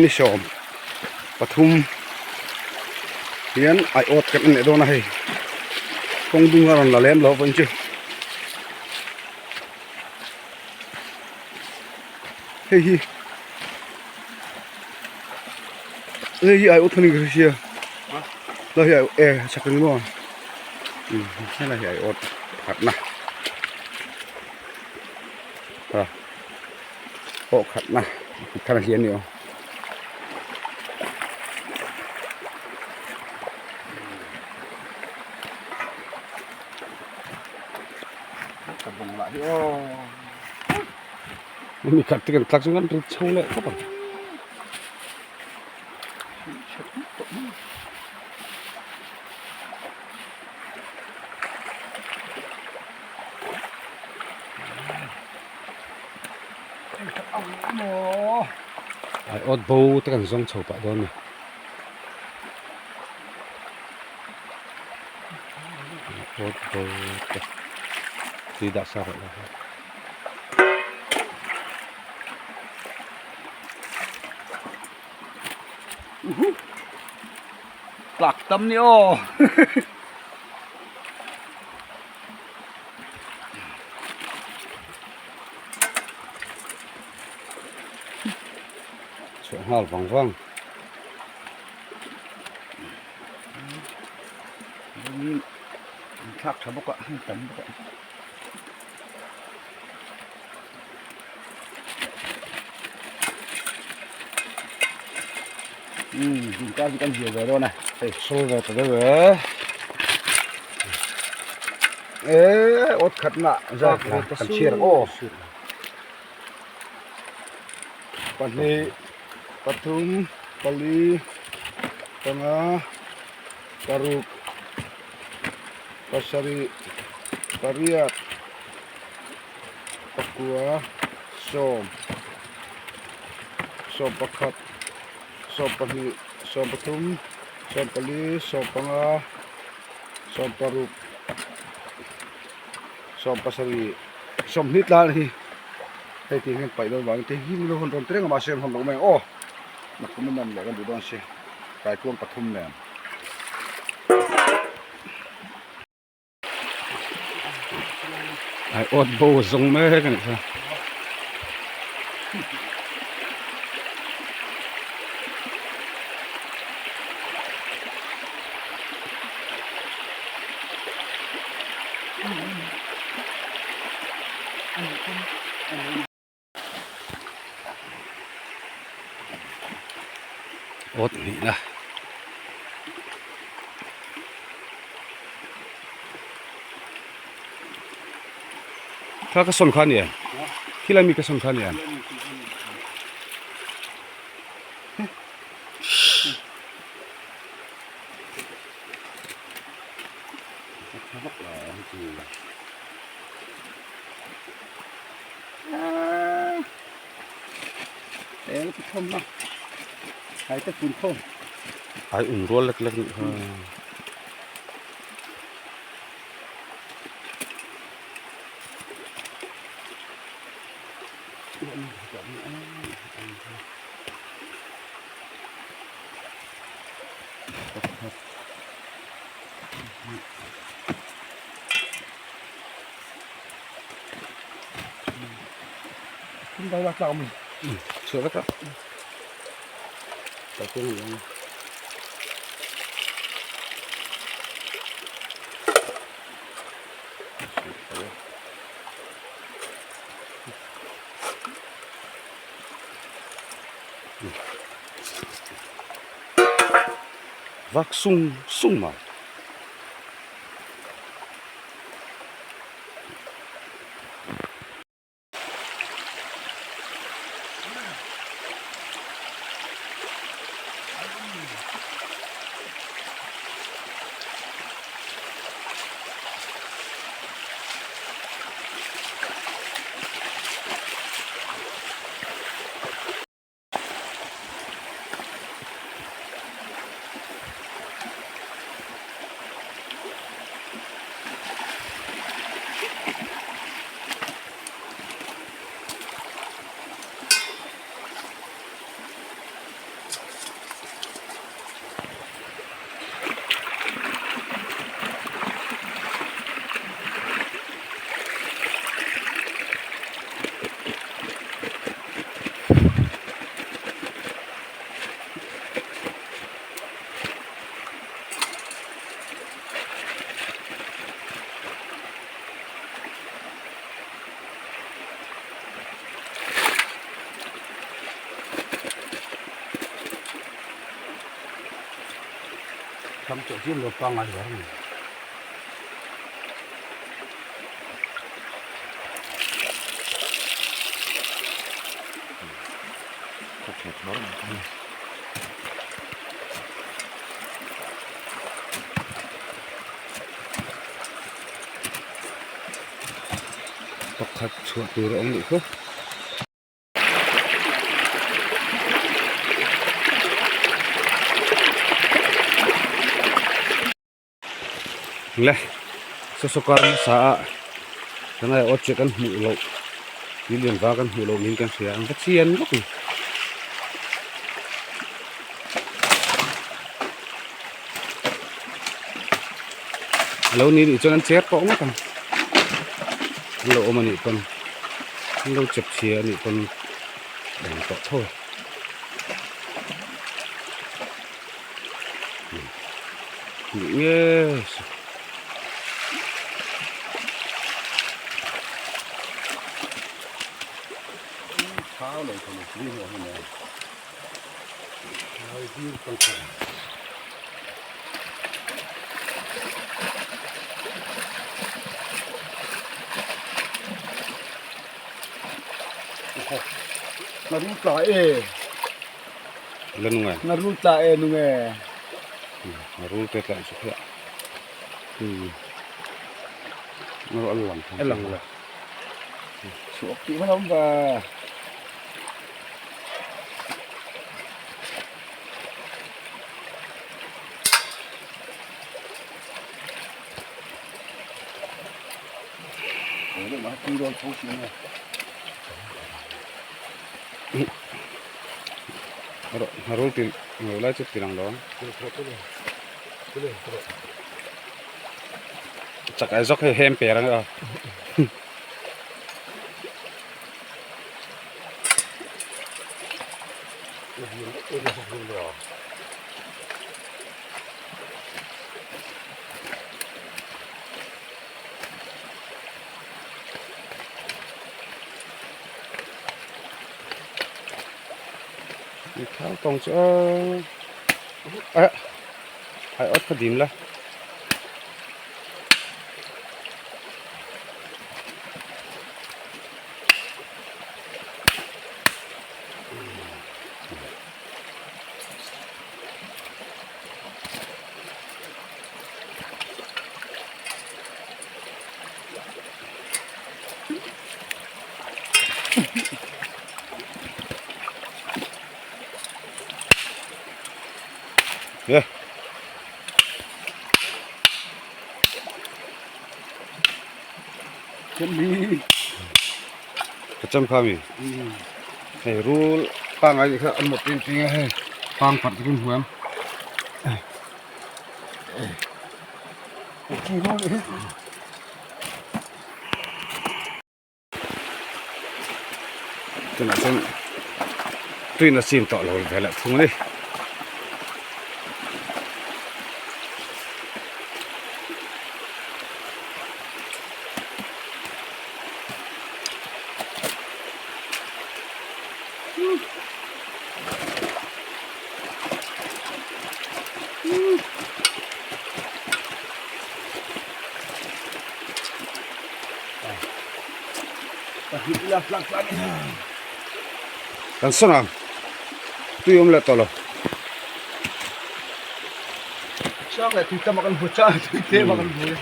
Ni 13 hian aiawt kan en leh dawn a hei kawng dung a rawn la lem lo vawiin chu hei hi hei hi aiawt khan in ka hre sia la hi e chak ang maw helai hi aiawt khatna a. pawh khatna thar hi a ni aw. Mi khat te kan tlak chu kan rit chho leh khawp ang. Ai awt bo te kan zawng chho pah dawn a ni. Awt bo te tui dah sa rawh la. Tlak tam ni aw. Chhuah nghal vang vang. An thlak tha bawk a, an tam bawk a. Umm zingkar chu kan zir ve dawn a hei sawi ve ta deuh e e awt khat na zat kan chhiar ang aw pahnih pathum pali panga paruk pasarih pariat pakua sawm sawmpakhat 12, 13, 14, 15, 16, 17, 20 tlai hi hei tih hian paih dawn vangin te hi milo hawn rawn tireng a mahse an hawn loh mai ang aw nakum a nawm leh kan duh dawn si kaikuang pathum nen. Ai awt bo a zawng mek a nih kha. Awt hnih na. Kha ka sawn kha a ni em? Khilai mi ka sawn kha a ni em? Ai um rual lek lek nih kha. Chhuah vek a. Vak sung sung mai. tam tawh chiam lo pangngai var a ni. Pakhat chhuah tur a awm leh kha. Le sawsawkar hmasa ah kan aiawh che kan hmuh loh tui lian va kan hmuh loh niin kan hria ang va chian vak ni. A lo ni nih chuan an cher tawh ngawt ang an lo awm a nih pawn an lo chep chhia a nih pawn dang tawh tho e. Yes. La nunga. Ngarul tla e nunge. Ngarul te tla chu khia. Ngarul a lang. A lang la. Suak tih mana awm va. Ngarul ti ngarul lai chu ti lang lo ang. Chak ai zawk hei hem per ang a. Thau tawng chu a ai awt kha dim la. Yeah. Ka cham kha mi. Hei rul pangai ni kha an mawt tin ting a hei pang phat takin huam. Tunah chuan tuina chim tawh lo ve leh thung a ni. Kan sawn ang tui awm leh tawh lo. Chang leh tui tam a kan hmu chang tui tlem a kan hmu.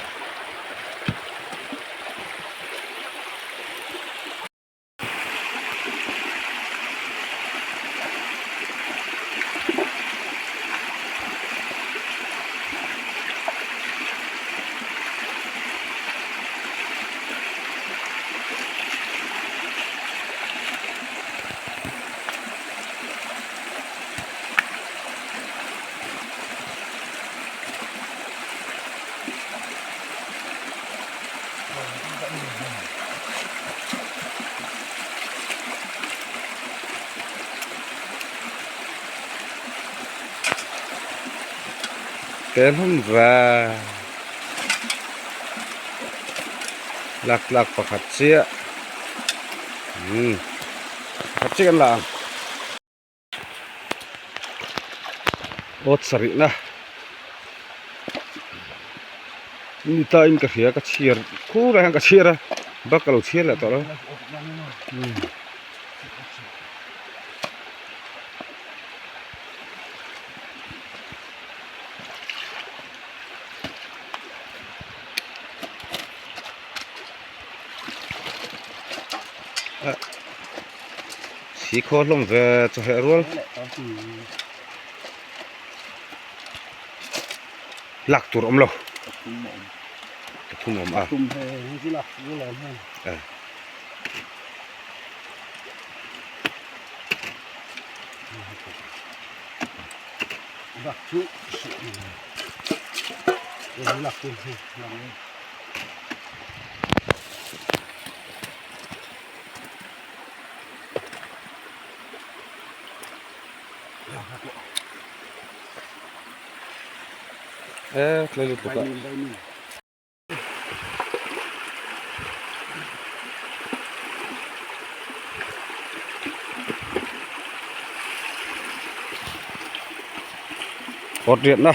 Te hlawm va lak tlak pakhat chiah umm pakhat chiah kan la ang. Awt sarihna. Ni ta in ka hria ka chhiar khur ah hian ka chhiar a bak ka lo chhiar leh tawh lo. Sikhaw hlawm ve chawheh rual lak tur awm lo pathum awm a e tlai lutuk a. Awt riatna.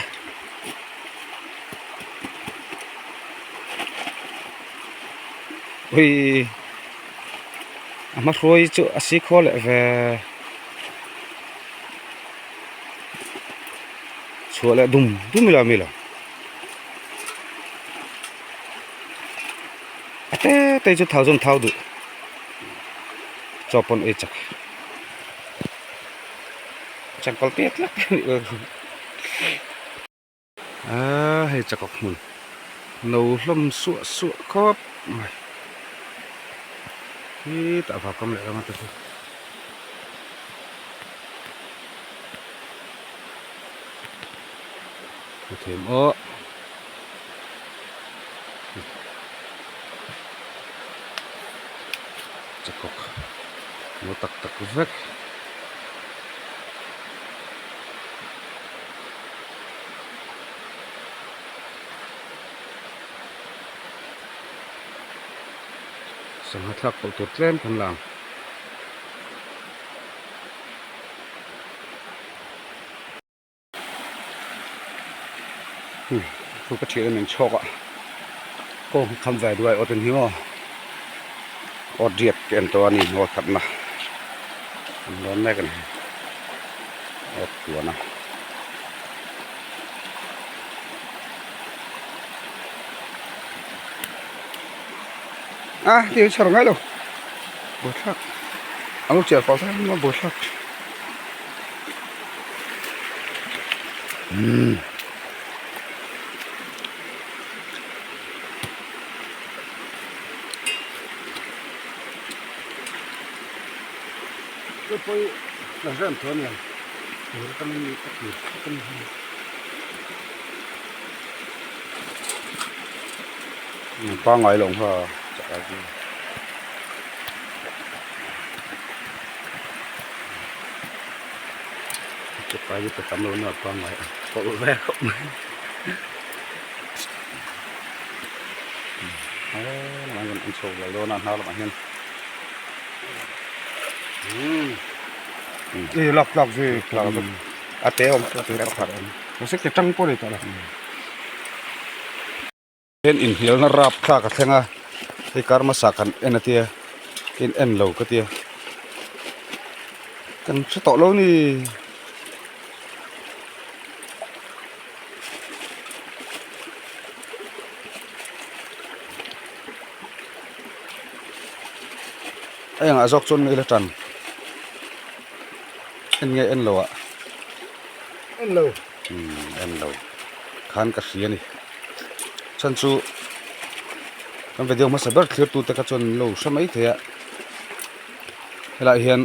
Ui a hma hruai chu a si khaw leh ve chhuah leh dum dum ila mi lo a te te chu thau zawm thau duh chaw pawn ei chak changkal piat tlat a nih Aaa hei chakawk hmun no hlawm suah suah khawp mai hetah vau kam leh ram a te chu hmu thei em aw chakawk no tak tak vek. Sangha thlak pawlh tur tlem kan la ang. Thu ka thian a min chhawk a kawng hi kham ve duai awt in hi maw awt riat ka en tawh a ni awt khatna an dawn mek a ni awt tuan a. A ti chhar ngai lo buaithlak an lo chiar fal thei a buaithlak umm. Pangngai lo kha chakai hi pe tam lo na pangngai a pawlh ve khawp mai an chho zel dawn a hnar lamah hian. Ê lak tlak zui tlak zui a te awm a te pakhat awm mahse ke tang pawh a ni tawh lo hian inhnialna rap thlak a thleng a hei kar hmasa kan en a tia in en lo ka tia kan hre tawh lo ni. A engah zawk chuan ngei la tan en nge en lo ah en lo umm en lo khan ka hria a ni chhan chu kan video hmasa ber thlir tute kha chuan an lo hre mai thei a helaiah hian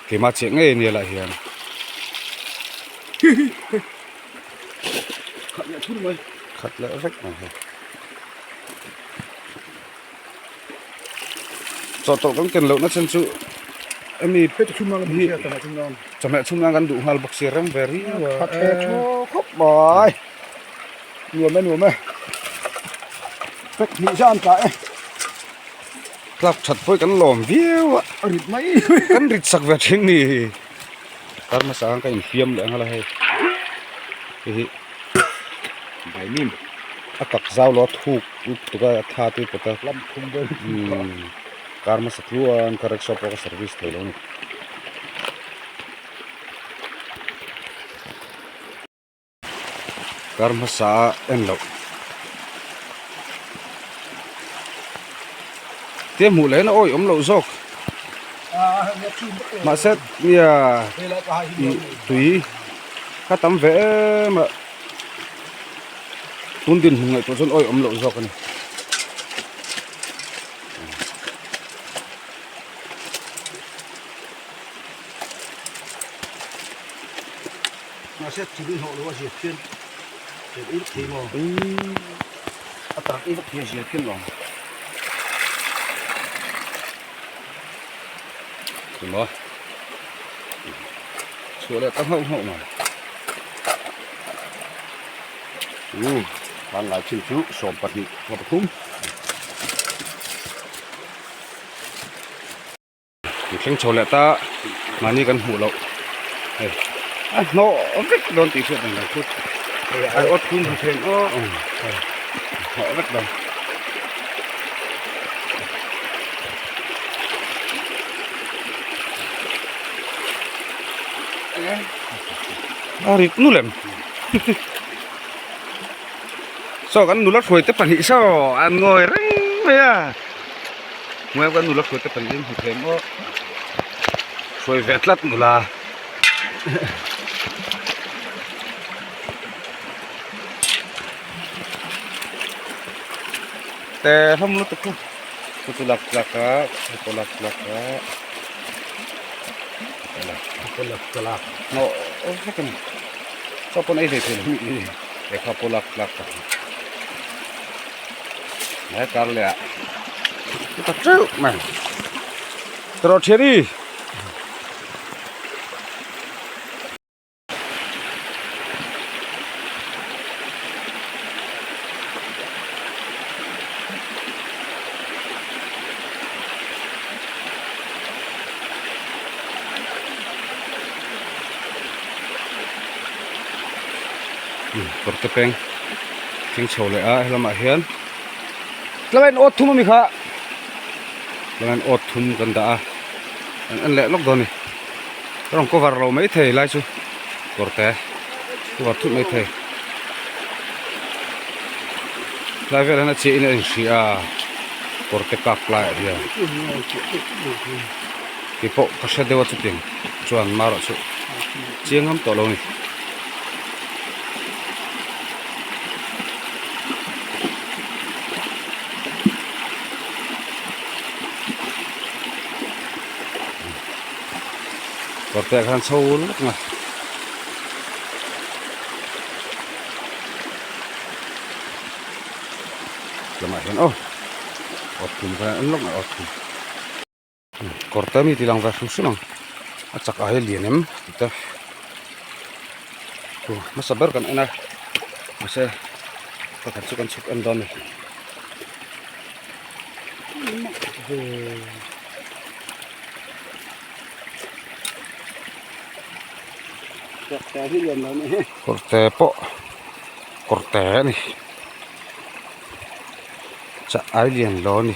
keimah chiah ngei a ni helaiah hian khat leh thur mai khat leh vek mai hei. Chawhtawlh kan ken lohna chen chu hemi chawhmeh chhum nan kan duh nghal bawk sia rem ve riau a. Khat he thu khawp mai nuam e nuam e pack hnih zan ta e. Tlak that pawh hi kan lawm viau a. A rit mai. Kan rit sak ve thin ni. Kar hmasa khan ka infiam leh ang a la hei. Hei hi. Vaimim. A kak zau lo a thuk lutuk a tha te pawt a umm car hmasa tluan ka rickshaw pawh ka service thei lo a ni. Kar hmasa a en loh te hmuh leh na awi awm loh zawk mahse nia ih tui kha tam ve em a tun dinhmun ngaihtuah chuan awi awm loh zawk a ni. Mahse thil in hlawh lo a zir phian thil in thei maw a tak in vak thei a zir phian lo ang. Emaw chhuah leh ta nghauh nghauh mai u pangngai chin chu 12 pathum. Kan thleng chho leh ta mahni kan hmuh loh hei a hnawh vek dawn tih hriat ang lo chu ai awt thum hmu thei aw hnawh vek dawn. A rit nu lem saw kan nula hruai te pahnih saw an ngawi reng mai a. Hmuai kan nula hruai te pahnih an hmu thei maw hruai ve tlat nula te hlawm lutuk chu chu chu lak tlak a chu pawh lak tlak a chu pawh lak tlak hnawh vek a ni chaw pawn ei hlei thei lo a nih hi lehkha pawh lak tlak ta. He kar leh ah ta teuh mai tawrh thiani kawr te peng thleng chho leh a helamah hian tlemain awt thum ami kha tlemain awt thum kan dah a kan en leh lawk dawn a ni ka rawn cover lo mai thei lai chu kawr te cover thut mai thei tlai velah hian a chiah in a inhria a kawr te kak laiah hian keipawh ka hre deuh a chutiang chuan marawh chu chiang ngam tawh lo a ni. Kawr te ah khan chho lawk a lamah hian aw awt thum khan an en lawk mai awt thum. Kawr te mi ti lang ve hrim hrim ang a chak ah hi lian em tih te chu hmasa ber kan en a mahse pakhat chu kan chhuk en dawn a ni. Kawr te pawh kawr te a ni chah ai lian lo a ni.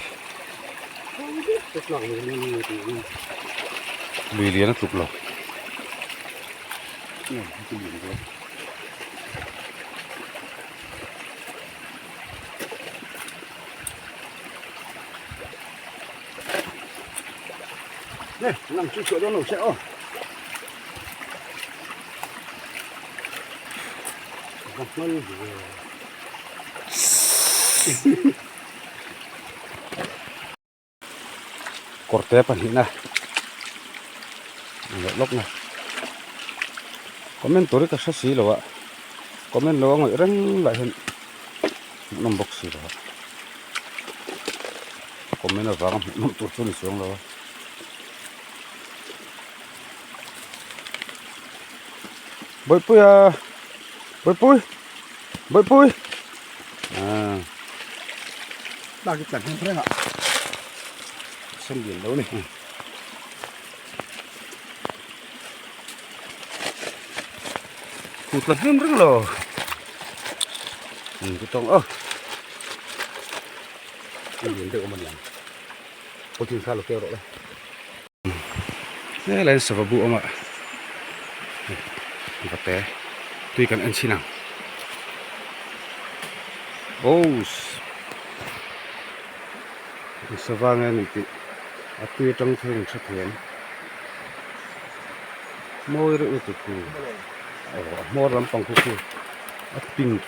Lui lian a tluk lo. Kawr te pahnihna leh lawkna comment tur hi ka hre si lo a comment lo a ngawih reng lah hian hmuhnawm bawk si lo a comment avanga hmuhnawm tur chu a ni chuang lo a. Bawihpuia Bawihpui Bawihpui ah. Lak i tlan hnem reng a sen lian lo ni. Ku tla hnem reng lo. Ku tawng aw. A lian deuh awm a niang. Pawlthing kha lo keu rawh le. Helai in sava bu awm a vate tui kan en chhin ang oh sava nge ni tih a tui atang chuan in hre thei ang mawi reuh lutuk hi aw a hmawr lampang khu khi a pink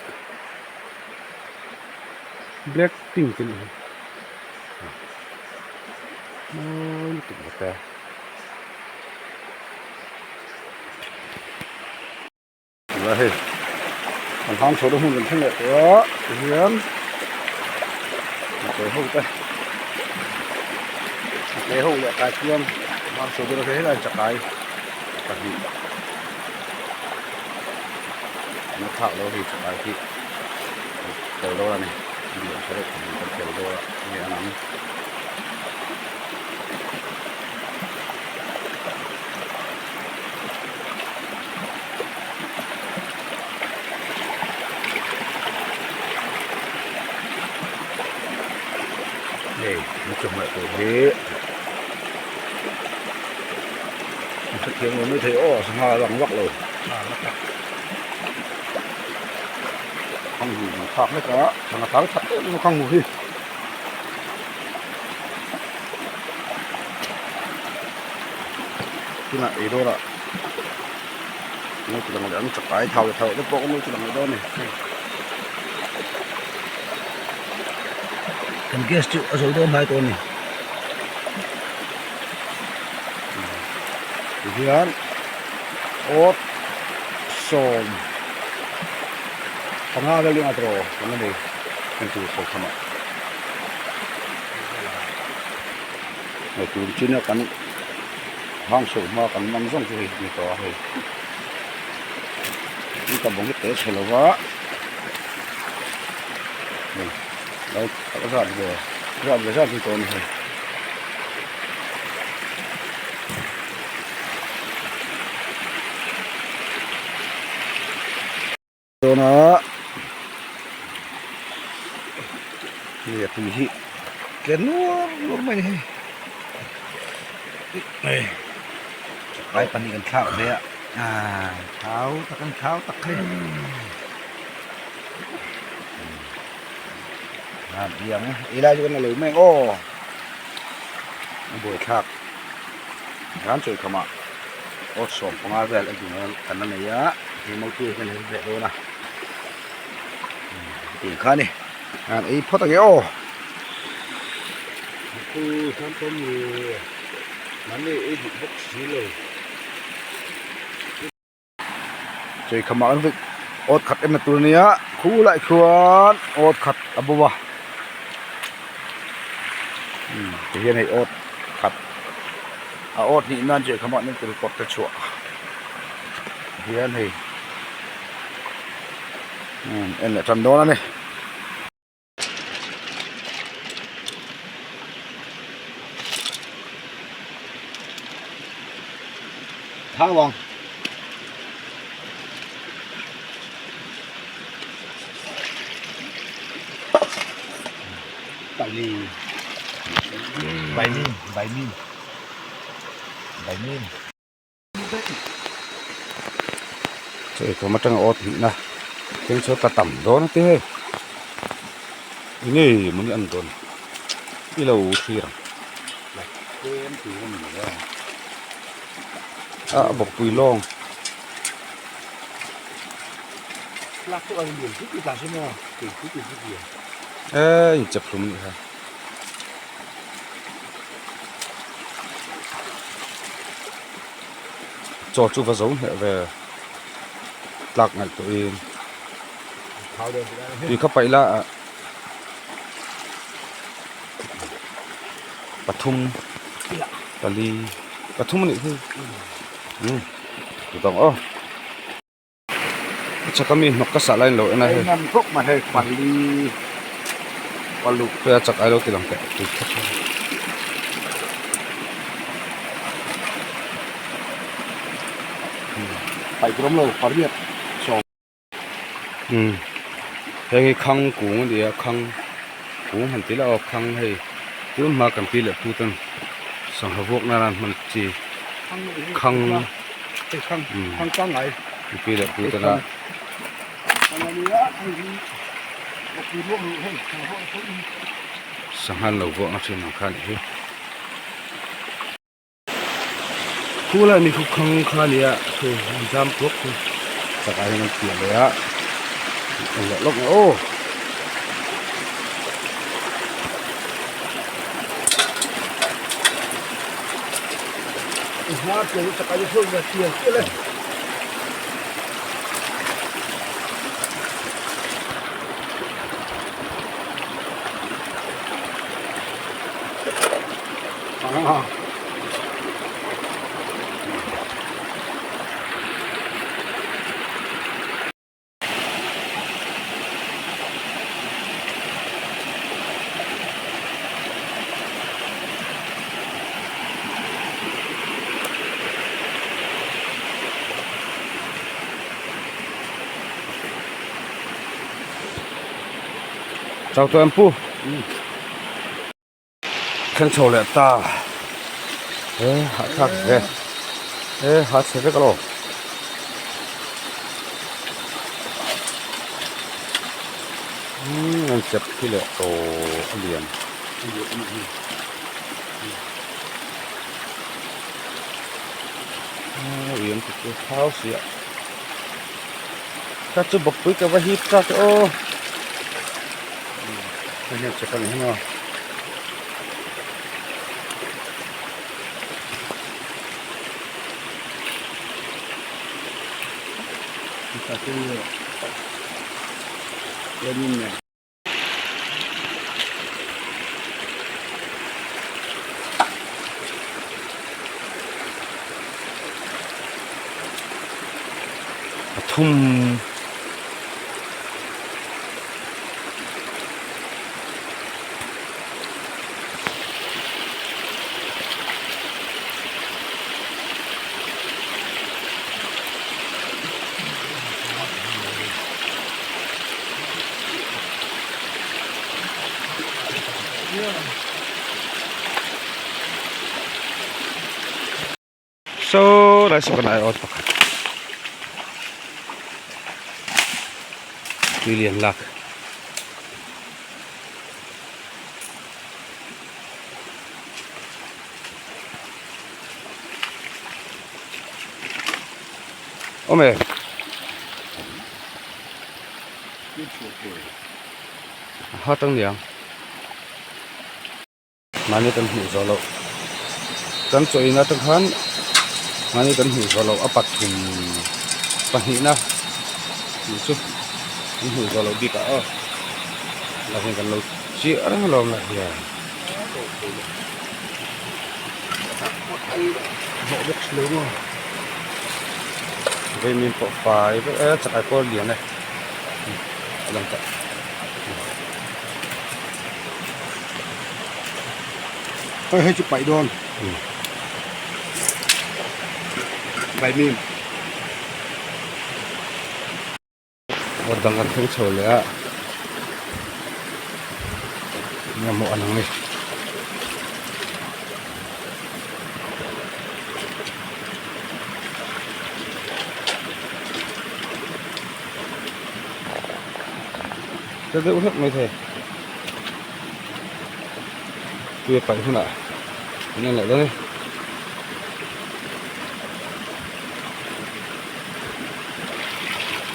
black pink a nih hi. Mawi lutuk bawk e. Tunah hei kan hang chho deuh hmun kan thleng leh tawh a tihian ke ho te ke ho leh kai chuan hang chho deuh a helai chakai pahnih an thlak lo hei chakai hi tel dawn a ni. Kan tel dawn a nge an ang. Hei an chawhmeh tur hi an hrethiam lo mai thei aw sangha a lang vak lo khang hu an thlak hlek a sangha thau that em em a khang hu hi. Tunah ei dawrah an lo ti lang leh ang chakai thau leh thau te pawh an lo ti lang leh dawn a ni. Kan gas chu a zo dawn hnai tawh a ni. Tihian awt 15 vel eng a tawh kan la nei en tur sawi tham ah. Hei tun chin a kan hang chhoh hma kan man zawng chu hei ni tawh a hei in ka bawng hi te chhe lo va hei lo a zat ve zat ve zat ni tawh a ni hei. Tuna hei a tui hi tle nuar nuar mai a ni hei hei chakai pahnih kan thlak ve a ah thau tak an thau tak hei a biang ei lai chu kan la lo mai ang aw a buaithlak ran chawi khamah. Awt 15 vel a ding a kan la nei a he motor hian a veh dawn a tih kha a ni an ei phawt ang e aw. Chu hian pawh mi mahni ei duh bawk si lo. Chei khamah an vek awt khat em na tur a nia khulai khuan awt khat a bo a tihian hei awt khat. A awt hnih nan chiah khamah nan tel kawt te chhuah hian hei en leh tan dawn a ni. Thau ang. 70 70 70 Chei khawm atanga awt hnih na thleng chho ta tam dawn a ti hei enge mawni an dawn i lo thlir ang a bawkpui lawng. E inchep hlum anih kha. Chaw chu va zo hneh ve tlak ngaih tawhin tui kha paih la ah pathum pali pathum anih hi umm tut ang aw. A chak ami hnawk ka sah lai lo en a hei. Nan khawp mai hei pali paluk. Hei a chak ai lo ti lang teh tui khat hi. Paih tur awm lo pariat sawm. Umm heng hi khang kung a ni a khang. kung han ti la aw khang hei tun hma kan pi leh pu ten sangha vuak nan an hman chi khang pi leh pu ten a. Sangha an lo vuak na thin ang kha a nih hi. Khu lai mi khu khang kha nia khu an zam tuak khu chakah hian an piah leh a en leh lawk ang aw. Chau tawh em pu. Thleng chho leh ta he hahthlak ve he ha chhe vek alo umm an chep khi leh tawh a lian ui an ti chu thau si a ka chu bawkpui ka va hip chak e aw. Hei hian chep a ni heng a. Pathum. Saw lai saw kan aiawt pakhat tui lian lak awm e a ha tang niang. Mahni kan hmuh zawh loh kan chaw in atang khan mahni kan hmuh zawh loh a pathum pahnihna tih chu kan hmuh zawh loh bik ah aw lah hian kan lo chiah reng alawm lah hian. Veimin pawh fai vek e chakai pawh a lian e a lang tawh. Hei hei chu paih dawn vaimim. Aw dang kan thleng chho leh a engemaw an ang ni. Ta deuh hlek mai thei tui a paih hunah an en leh dawn e.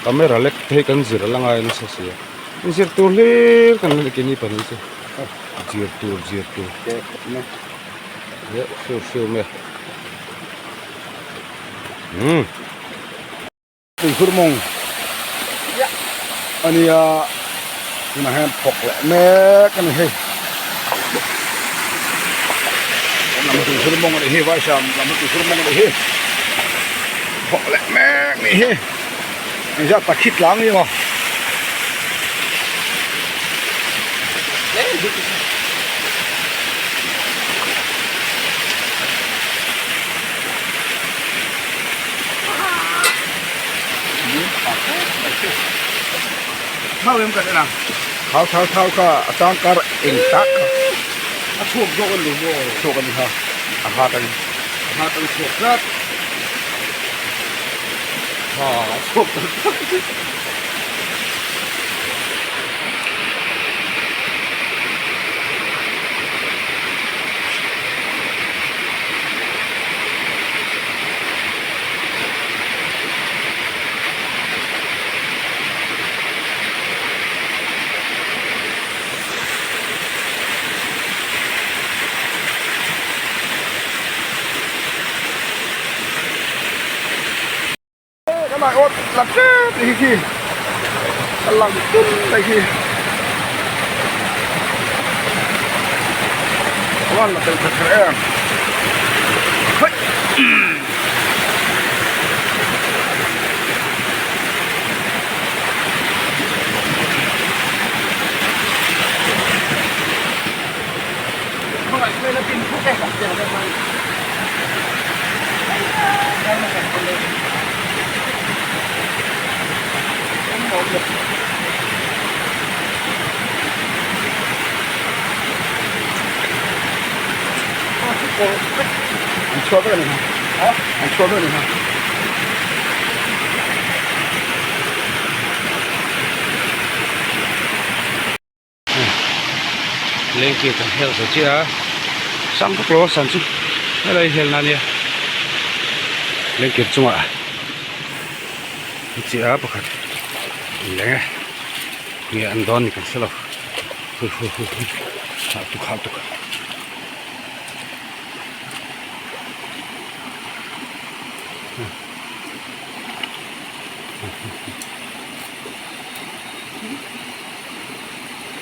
Camera lek te hi kan zir a la ngai nasa si a zir tur hlir kan la ni keini pahnih chu zir tur zir tur hreu hreu mai a umm. Tuikhur mawng a nia tunah hian thawk leh mek a ni hei lam tuikhur mawng a nih hi vaisam lam tuikhur mawng a nih hi thawk leh mek a nih hi engzat tak hi tlang ni maw. Mau em kan en ang. Thau thau thau kha a changkar eng tak kha. A chhuak zawk a ni maw? Chhuak a ni kha. A hat a ni. A hat a ni chhuak tlat. Ha a chhuak tak tak. Cái này ốt là chết thì khi lang tum này khi One là từ thật em. An chhuah vek a ni kha. An chhuah vek a ni kha. Lengkir kan hel zo chiah a sang vak lo a san chu helai hel na ania lengkir chungah chiah a pakhat leng e nge an dawn ni kan hre lo hu hu hu hu hah tuk hah tuk.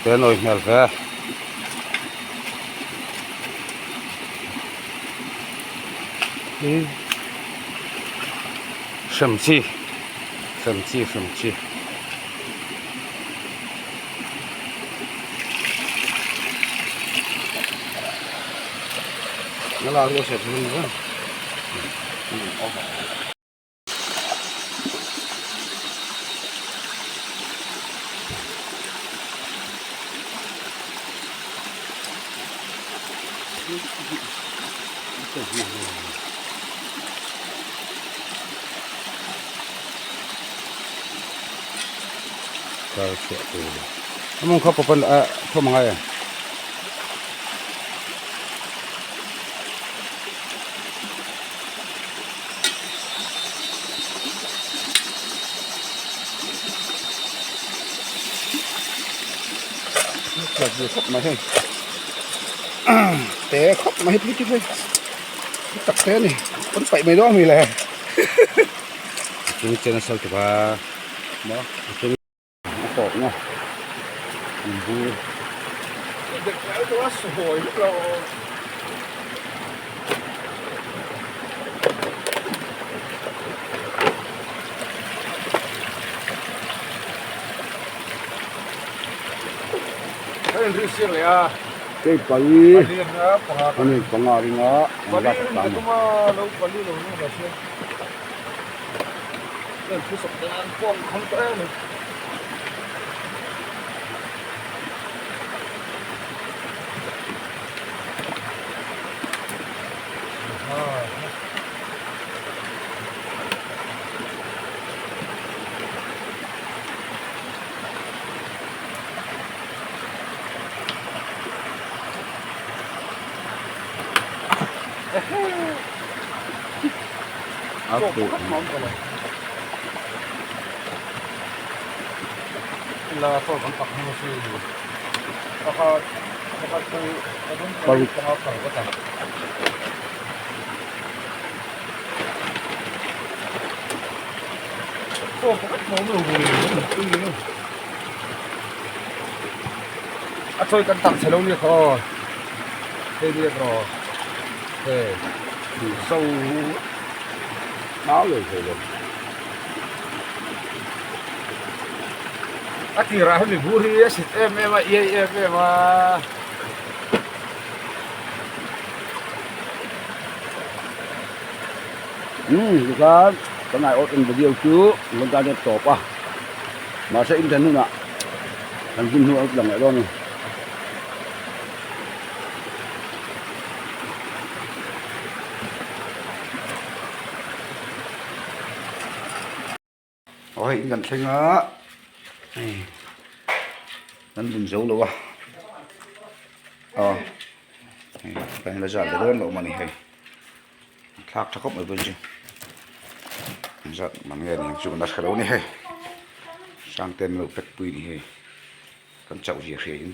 Te nawi hmel ve. Hrem chi hrem chi hrem chi. Among kha papan a thawm angai e. Khawp mai hei te khawp mai hei phei phei tak te a ni an paih mai dawn a mi le chung chen a sal tuk a maw a tawp na an bur. Kei pali ani panga ringa an lak ta a ni. A pawh paruk A chawi kan tak chhe lo nia kha aw hei nia erawh hei zo nau lo thei lo a tirah hemi bur hi a sit em em a iai em em a. Umm tikhan kan aiawt in video chu an rawn tan tawp a mahse in then hunah. Kan hmun hnu a lang leh dawn a ni. Aw hei in kan thleng a hei kan bun zo lo a aw hei kan la zat ve dawn lo mawni hei thlak tha khawp mai pawh chu zat man nge ni ang chu kan la hre lo a ni hei Sangte an lo pack pui a ni hei kan chauh zia hria in.